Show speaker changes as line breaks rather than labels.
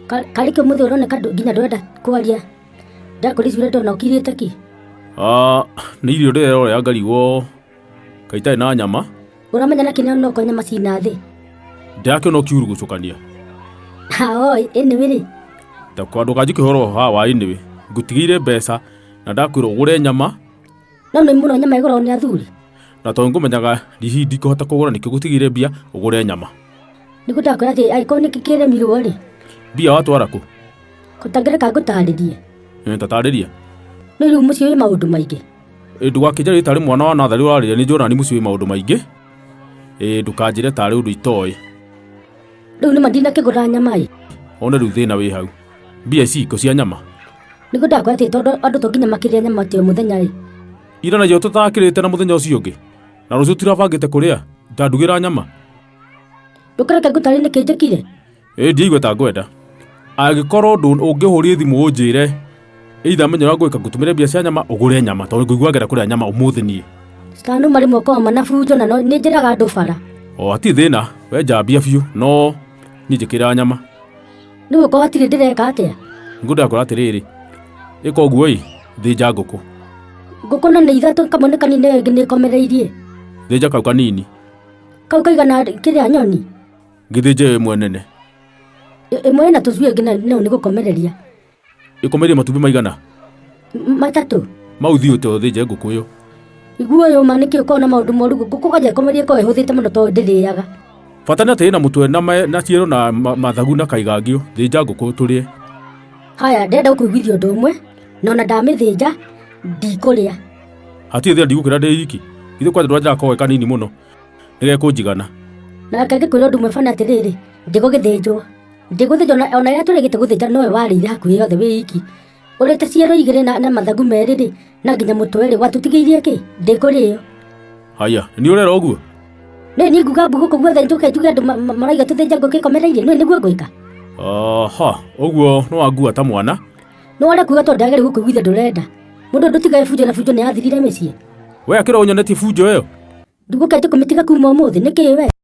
Karĩ kĩ ũmũthĩ ũroneka nginya ndũrenda kwaria. Ndakũricire ndona ũkirĩte ki.
Ah, nĩ irio ndĩrerorera ngarigwo kaĩ itarĩ na nyama.
Ũramenya na kĩneo no nyama cina thĩ.
Ndĩrakĩona ũkiurugucũkania.
Ha oi, anyway rĩ.
Ta kwa ndũkanjĩke ũhoro wa wa anyway. Ngũtigĩire mbeca na ndakwĩra ũgũre nyama.
No nĩ mũno nyama ĩgũragwo nĩ athuri.
Na tondũ ngũmenyaga hihi ndikũhota kũgũra nĩkĩo ngũtigĩire mbia ũgũre nyama.
Nĩguo ndakwĩra atĩ angĩkorwo nĩ kĩremirwo rĩ.
Mbia watwara kũ?
Ũtangĩreka ngũtarĩrie.
Tatarĩria.
Nĩ rĩu mũciĩ wĩ maũndũ maingĩ.
Ĩ ndũgakĩnjarĩrie tarĩ mwana wa natharĩ ũrarĩria nĩ njũĩ nani mũciĩ wĩ maũndũ maingĩ. Ĩ ndũkanjĩre tarĩ ũndũ itoĩ.
Rĩu nĩma ndinakĩgũra nyama ĩ.
One rĩu thĩna wĩ hau. Mbia ici ikũ cia nyama.
Nĩguo ndakwĩra atĩ tondũ andũ to nginya makĩrĩa nyama atĩ o mũthenya ĩ.
Ira nayo tũtakĩrĩte na mũthenya ũcio ũngĩ. Na rũciũ tirabangĩte kũrĩa. Tandugĩra nyama.
Ndũkĩreke ngũtarĩrie nĩkĩ njĩkire.
Ĩ ndiaigua ta ngwenda. Angĩkorwo ũngĩhũrire thimũ ũnjĩre either menye ũrĩa ngwĩka ngũtũmĩre mbia cia nyama ũgũre nyama tondũ ngũigua ngenda kũrĩa nyama ũmũthĩ niĩ.
Stanu marĩ mwako wa mana bunjo na nĩ njĩraga andũ bara.
O hatirĩ thĩna we njambia biũ no niĩ njĩkĩraga nyama.
Rĩu okorwo hatirĩ ndĩreka atĩa?
Nĩguo ndĩrakwĩra atĩrĩrĩ, ĩka ũguo ĩ, thĩnja ngũkũ.
Ngũkũ na nĩ ithatũ kamwe nĩ kanini ĩyo ĩngĩ nĩ ĩkomereirie.
Thĩnja kau kanini.
Kau kaigana kĩrĩa nyoni?
Gĩthĩnje ĩyo ĩmwe nene.
Ĩmwe ĩna tũcui ĩngĩ nayo nĩ gũkomereria.
Ĩkomereirie matumbĩ maigana?
Matatũ.
Mau thiĩ ũte ũthĩnje ngũkũ ĩyo.
Igua ũyũ ma nĩkĩ ũkoragwo na maũndũ moru ngũkũ kwanja ĩkomereirie ĩkoragwo ĩhũthĩte mũno tondũ ndĩrĩaga.
Bata nĩ atĩ ĩna mũtwe na ciero na mathagu na kaigangio. Thĩnja ngũkũ tũrĩe.
Haya ndĩrenda gũkũiguithia ũndũ ũmwe na ona ndamĩthĩnja ndikũrĩa.
Hatirĩ thĩna ndigũkĩra ndĩ iki. Githĩ kwanja ndũranjĩra gakoragwo ge kanini mũno. Nĩgekũnjigana.
Na reke ngĩkwĩre ũndũ ũmwe bana atĩrĩrĩ, ndĩgũgĩthĩnjwo. Ndĩgũthĩnjwo ona rĩrĩa tũrĩgĩte gũthĩnja nowe warĩire hakuhĩ yothe wĩ iki. Ũrĩte ciero igĩrĩ na mathagu merĩ rĩ, na nginya mũtwe rĩ, watũtigĩirie kĩ? Ndĩkũrĩo.
Haya, nĩ ũrera ũguo?
Nĩ niĩ nguga mbu gũkũ guothe njũke njuge andũ maraiga tũthĩnje ngũkũ ĩkomereirie, nĩ nĩguo ngwĩka?
Aha, ũguo nĩ wangua ta mwana?
Nĩ ware kuga tondũ ndagĩrĩire gũkũiguithia ndũrenda. Mũndũ ndũtigae bunjo na bunjo nĩ yathirire mĩciĩ.
We akĩra ũnyonetie bunjo ĩyo?
Ndugũka njũkũmĩtiga kuma ũmũthĩ, nĩkĩ we?